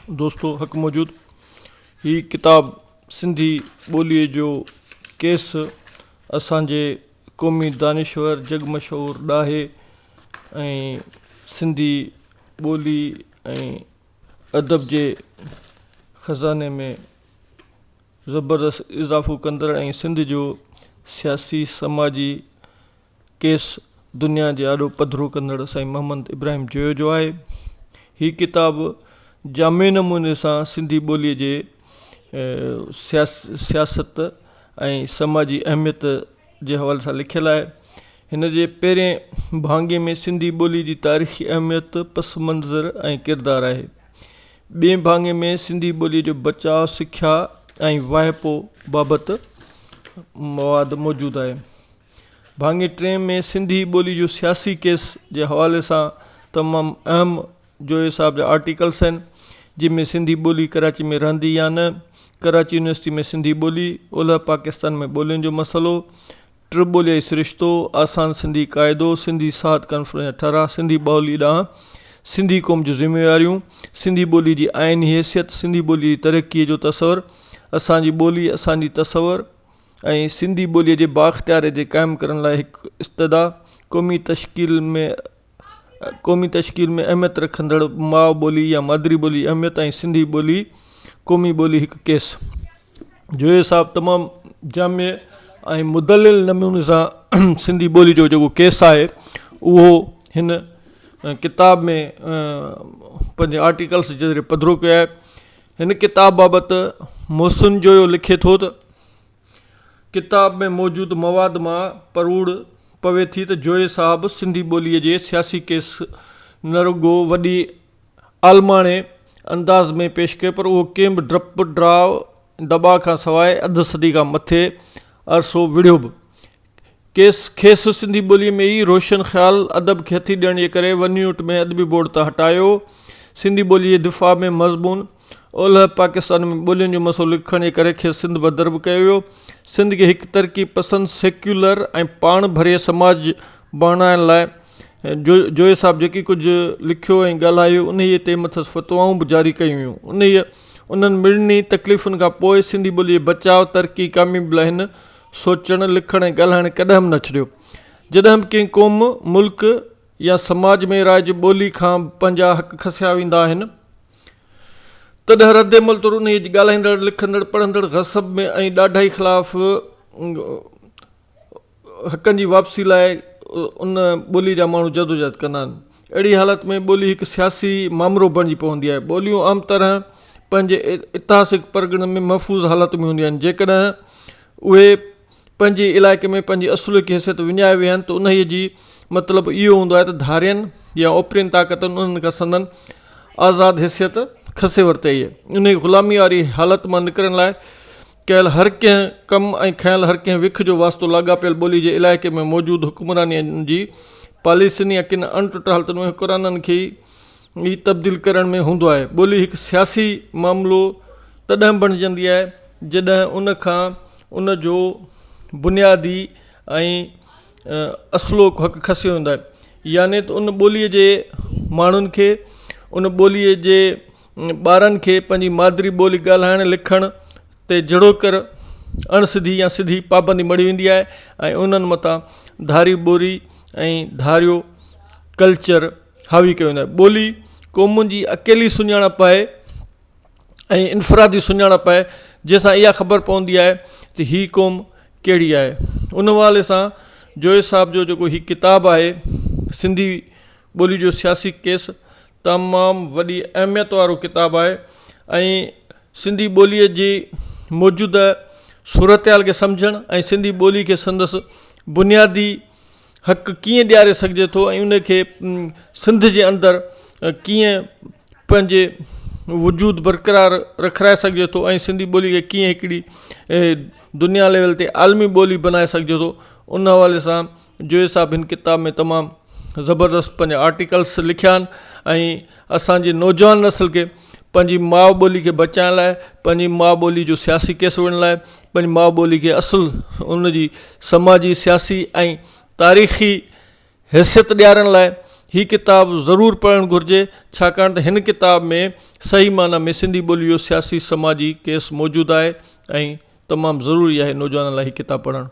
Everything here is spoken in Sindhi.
دوستو حق موجود هي ڪتاب سنڌي ٻوليء جو ڪيس اسان جي قومي دانشور جڳ مشهور ڏاهي ۽ سنڌي ٻولي ۽ ادب جي خزاني ۾ زبردست اضافو ڪندڙ ۽ سنڌ جو سياسي سماجي ڪيس دنيا جي آڏو پڌرو ڪندڙ سائين محمد ابراهيم جويو جو آهي. هي ڪتاب جامع نموني سان سنڌي ٻوليء جي سياست ۽ سماجي اهميت جي حوالي سان لکيل آهي. هن جي پهرين ڀاڱي ۾ سنڌي ٻوليء جي تاريخي اهميت، پس منظر ۽ ڪردار آهي. ٻئين ڀاڱي ۾ سنڌي ٻوليء جو بچاء، سکيا ۽ واهپو بابت مواد موجود آهي. ڀاڱي ٽئين ۾ سنڌي ٻولي جو سياسي ڪيس جي حوالي سان تمام اهم جويي صاحب جا آرٽيڪلس آهن جن ۾ سنڌي ٻولي ڪراچي ۾ رهندي يا نه، ڪراچي يونيورسٽي ۾ سنڌي ٻولي، اولهه پاڪستان ۾ ٻولين جو مسئلو، ٽه ٻوليائي سرشتو، آسان سنڌي قاعدو، سنڌي ساهت ڪانفرنس جا ٺهراء، سنڌي ٻولي ڏانهن سنڌي قوم جون ذميواريون، سنڌي ٻولي جي آئيني حيثيت، سنڌي ٻولي جي ترقي جو تصور، اسان جي ٻولي اسان جي تصور، ۽ سنڌي ٻوليء جي بااختياري جي قائم ڪرڻ لاء هڪ استدعا، قومي تشڪيل ۾ قومي تشڪيل ۾ اهميت رکندڙ ماء ٻولي يا مادري ٻولي جي اهميت ۽ سنڌي ٻولي قومي ٻولي هڪ ڪيس. جويي صاحب تمام جامع ۽ مدلل نموني سان سنڌي ٻولي جو جيڪو ڪيس آهي اهو هن ڪتاب ۾ پنهنجي آرٽيڪلس جي ذريعي پڌرو ڪيو آهي. هن ڪتاب بابت محسن جويو لکي ٿو ته، ڪتاب ۾ موجود مواد مان پروڙ پوي ٿي ته جويي صاحب سنڌي ٻوليء جي سياسي ڪيس نه رڳو وڏي عالماڻي انداز ۾ پيش ڪيو پر اهو ڪنهن به ڊپ ڊاء دٻاء کان سواء اڌ صدي کان مٿي عرصو وڙهيو به. ڪيس کيس سنڌي ٻوليء ۾ ئي روشن خيال ادب کي هٿي ڏيڻ جي ڪري ون يونٽ ۾ ادبي بورڊ تان هٽايو. سنڌي ٻوليء جي دفاع ۾ مضمون اولهه پاڪستان ۾ ٻولين جو مسئلو لکڻ جي ڪري کيس سنڌ بدر به ڪيو ويو. سنڌ کي هڪ ترقي پسند، سيڪيولر ۽ پاڻ ڀري سماج بڻائڻ لاء جويي صاحب جيڪي ڪجهه لکيو ۽ ڳالهايو انهيء تي مٿس فتوائون به جاري ڪيون ويون. انهيء انهن مڙني تڪليفن کان پوء سنڌي ٻوليء جي بچاء، ترقي، ڪاميابي لاء هن سوچڻ، لکڻ ۽ ڳالهائڻ ڪڏهن به نه ڇڏيو. جڏهن به ڪنهن قوم، ملڪ يا سماج ۾ رائج ٻولي کان پنهنجا حق کسيا ويندا آهن، تڏهن ردعمل طور انهيء جي ڳالهائيندڙ، لکندڙ، پڙهندڙ غصب ۾ ۽ ڏاڍائي خلاف حقن جي واپسي لاء ان ٻولي جا ماڻهو جدوجهد ڪندا آهن. اهڙي حالت ۾ ٻولي هڪ سياسي مامرو بڻجي پوندي آهي. ٻوليون عام طرح پنهنجي اتهاسڪ پرڳڻن ۾ محفوظ حالت ۾ هونديون آهن. جيڪڏهن اهي پنهنجي علائقي ۾ پنهنجي اصلوڪي حيثيت وڃائي ويهن ته انهيء جي مطلب اهو هوندو آهي ته ڌارين يا اوپرين طاقتن انهن کان سندن آزاد حيثيت کسي ورتي آهي. انهيء غلاميء واري حالت مان نڪرڻ لاء ڪيل هر ڪنهن ڪم ۽ کنيل هر ڪنهن وک جو واسطو لاڳاپيل ٻوليء جي علائقي ۾ موجود حڪمرانن جي پاليسين يا ڪن اڻ ٽٽ حالتن ۾ حڪمرانن کي ئي تبديل ڪرڻ ۾ هوندو آهي. ٻولي هڪ سياسي معاملو تڏهن بڻجندي آهي، جڏهن ان کان ان جو بنيادي ۽ اصلوڪو حق کسيو ويندو آهي يعني ته ان ٻوليء جي ماڻهن کي ان ٻوليء جي ٻارن کي پنهنجي مادري ٻولي ڳالهائڻ لکڻ تي جهڙوڪر اڻ سڌي يا سڌي پابندي مڙهي ويندي آهي ۽ انهن مٿان ڌاري ٻولي ۽ ڌاريو ڪلچر حاوي ڪيو ويندو آهي ٻولي قومن جي اڪيلي سڃاڻپ آهي ۽ انفرادي سڃاڻپ آهي جنهن سان اها خبر پوندي آهي ته هي قوم ڪهڙي آهي ان حوالي سان جويي صاحب جو جيڪو هي ڪتاب آهي سنڌي ٻولي جو سياسي ڪيس تمام وڏي اهميت وارو ڪتاب آهي ۽ سنڌي ٻوليء جي موجوده صورتحال کي سمجهڻ ۽ سنڌي ٻولي کي سندس بنيادي حق ڪيئن ڏياري سگهجي ٿو ۽ ان کي سنڌ جي اندر ڪيئن پنهنجي وجود برقرار رکرائي سگهجي ٿو ۽ سنڌي ٻولي کي ڪيئن هڪڙي دنيا ليول تي عالمي ٻولي بنائي سگهجي ٿو ان حوالي سان جويي صاحب هن ڪتاب ۾ تمام زبردست پنهنجا آرٽيڪلس لکيا آهن ۽ اسانجي نوجوان نسل کي پنهنجي ماء ٻولي کي بچائڻ لاء پنهنجي ماء ٻولي جو سياسي ڪيس وڙهڻ لاء پنهنجي ماء ٻولي کي اصل ان جي سماجي سياسي ۽ تاريخي حيثيت ڏيارڻ لاء هي ڪتاب ضرور پڙهڻ گهرجي ڇاڪاڻ ته هن ڪتاب ۾ صحيح معنيٰ ۾ سنڌي ٻولي جو سياسي سماجي ڪيس موجود آهي ۽ تمام ضروري آهي نوجوانن لاء هي ڪتاب پڙهڻ.